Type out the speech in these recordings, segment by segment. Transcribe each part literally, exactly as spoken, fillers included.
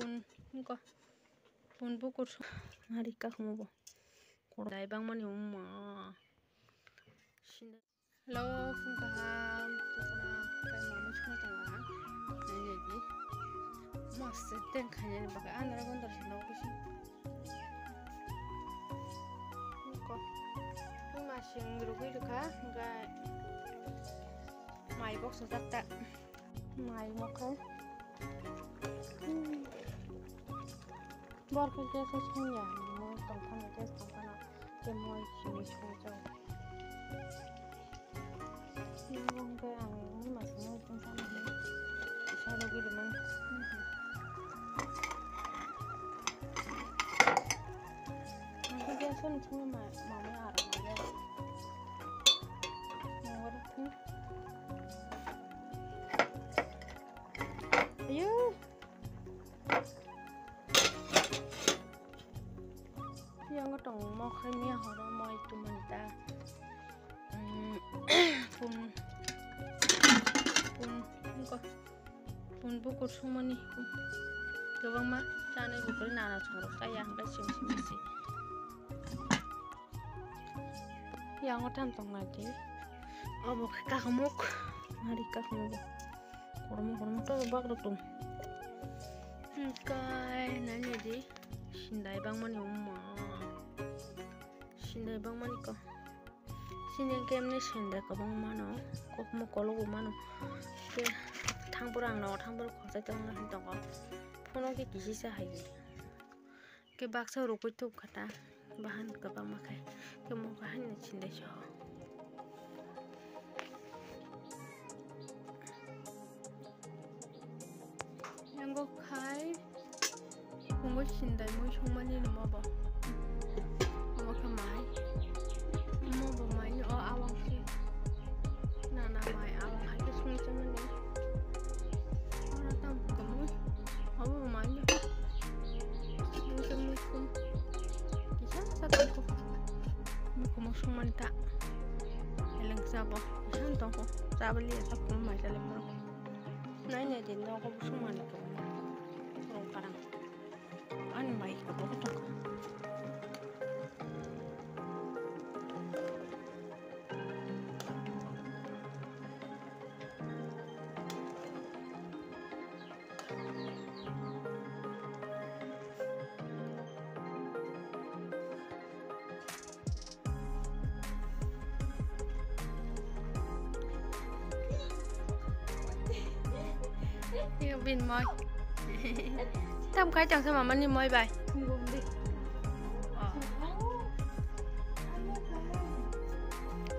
Pun, niko. Pun bukur. Hari kak mo bo. Dai bang mani umma. Hello, phung kaham, chakna, kai mama chuma tongo ang. Nai nai di. Mas ten khaina ni bakai andra gondor se nok bisin. Ko. Ni masing rugui rukha, gai. Mai box sajak ta. Mai mo khai. Bor khe gas o songya, moi tongphano gas tongphano, tei moi simi songchao. Nung khe ang ni masa moi tongphano hinwi, isa rogwi rwmani. Ang khe gas o songwi ma, mamwi aro ma gas. Nungwari khe. Ayo. Yang tong mo khai miya horo moi tumani ta. Hmm, pun, pun, ko, pun bukur sumani, pun. Kwbangma chanai bukur nana choro chaya hangkai sim sim si. Yang tam tong lagi. Obo kakamuk, hari kakamuk. Kormo kormo to bak rok tong. Kai nani di sindai bang mani umma. Sindai bang mani ko. Sindai kemne sindai ko bang mano. Kokmo kologo mano. Ke thangpura ang no thangpura khosai tong na tong ko. Phono ke kisi sa hai. Ke baksa rokoi tuk kata bahan kwbangma khai ke mo kahai no chinde so. Yango khai pungo chindai mui songmani no mo bo. Omo khe mai. Mo bo mai ni o awang si. Na na mai awang hai ke song chang ni. Ora tam ko mo. Omo mai ni. Mui song mui song. Kisa sa tam ko. Mui ko mo songmani ta. Eleng sa bo. Kisa tong ko. Sa bali sa ko mai sa le mo. Nai nai din no ko songmani ko. Rong karang. Ani mai ko to to. Bin moi. Tam kai tang sama mani moi bai.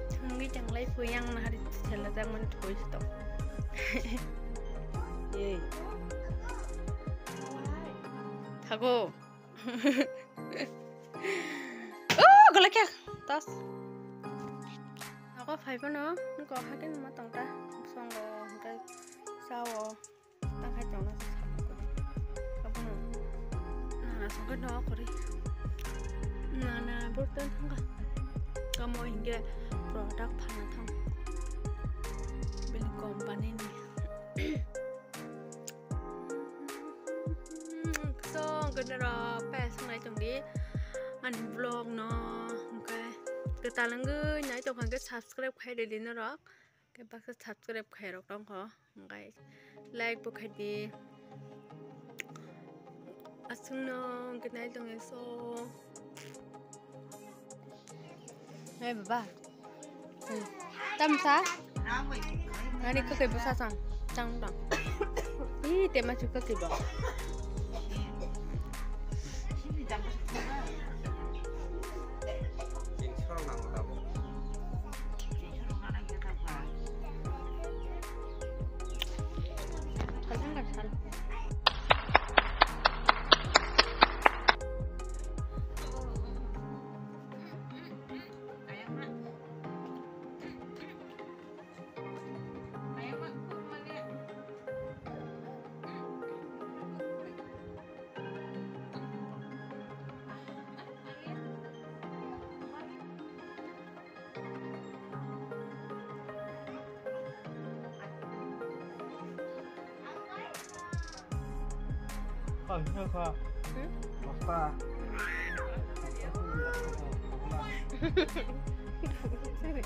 Thangwi tanglai phu yang na hari chela jang man thoi to. Yei. Thago. Oh, golek ya. Tas. Ako phai phano, ko hakin ma tongta. Songo, hingke sao. Tang khai tongna se sakha kori. Abono nana songkhe no kori. Nana burton thangkha. Kamo hingke product phana thang. Bini company ni. So, hingke noro pa songnai tongdi. Ani vlog no hingke kwtal wngwi nai tongkha hingke subscribe khai rwdi norok. Khe baksa subscribe khairok tongkho, hingkai like bo khaidi. Aswkno hingke nai tongya so. Hey baba. Hmm. Tamsa? Nani kakai bwsa sang. Tang tang. Ih, tema chu kakai bo. Ang kha kha. Bosta. Sini.